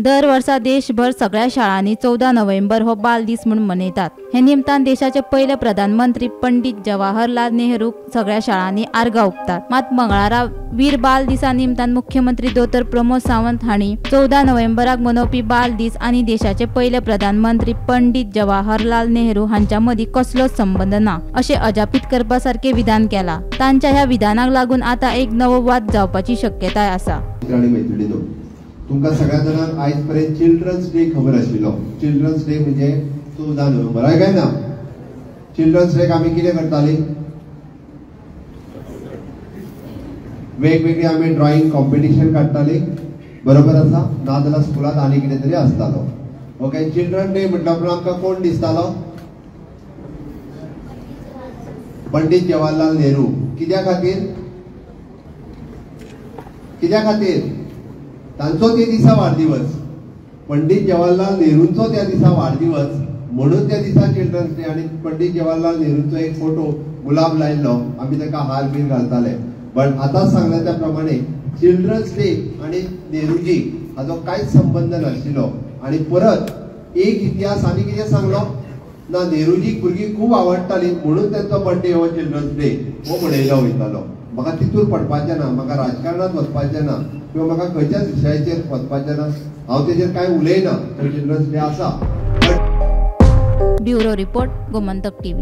दर वर्सा देशभर सगळ्या शाळांनी 14 नोव्हेंबर हो बाल दीस म्हूण मनयतात. हे निमतान देशाचे पयले प्रधानमंत्री पंडित जवाहरलाल नेहरू सगळ्या शाळांनी आर्गां ओंपतात. मात मंगळारा वीर बाल दिसा निमतान मुख्यमंत्री दोतोर प्रमोद सावंत हांणी 14 नोव्हेंबराक मनोवपी बाल दीस आनी देशाचे पयले प्रधानमंत्री पंडित जवाहरलाल नेहरू हांच्या मदीं कसलोच संबंद ना अशें अजापीत करपा सारकें विधान केलां. तांच्या ह्या विधानाक लागून आतां एक नवो वाद जावपाची शक्यताय आसा. तुमकां सगळ्या जाणांक आयज पर्यंत चिल्ड्रन्स डे खबर आशिल्लो. चिल्ड्रन्स डे म्हणजे 14 नोव्हेंबर, हय काय ना? चिल्ड्रन्स डेक आमी कितें करताली? वेगवेगळी आमी ड्रॉइंग कॉम्पिटिशन काडटाली, बरोबर आसा? नाजाल्यार स्कुलांत आनी कितें तरी आसतालो. ओके, चिल्ड्रन डे म्हटल्या उपरांत आमकां कोण दिसतालो? पंडित जवाहरलाल नेहरू. कित्या खातीर? कित्या खातीर? तांचो त्या दिसा वाडदिवस, पंडित जवाहरलाल नेहरूंचो त्या दिसा वाडदिवस, म्हणून त्या दिसा चिल्ड्रन्स डे. आनी पंडित जवाहरलाल नेहरूंचो एक फोटो गुलाब लायल्लो, आमी ताका हार बीर घालताले. बट आतांच सांगलें त्या प्रमाणे चिल्ड्रन्स डे आनी नेहरूजी हाचो कांयच संबंद नाशिल्लो. आनी परत एक इतिहास आनी कितें सांगलो ना, नेहरूजीक भुरगीं खूब आवडटाली म्हणून तांचो बर्थडे हो चिल्ड्रन्स डे हो मनयलो वयतालो. म्हाका तितूर पडपाचें ना, म्हाका राजकारणांत वचपाचें ना किंवा म्हाका खंयच्याच विशयाचेर वचपाचें ना, हांव तेजेर कांय उलयना. तो चिल्ड्रन्स डे आसा. Bureau report, Gomantak TV.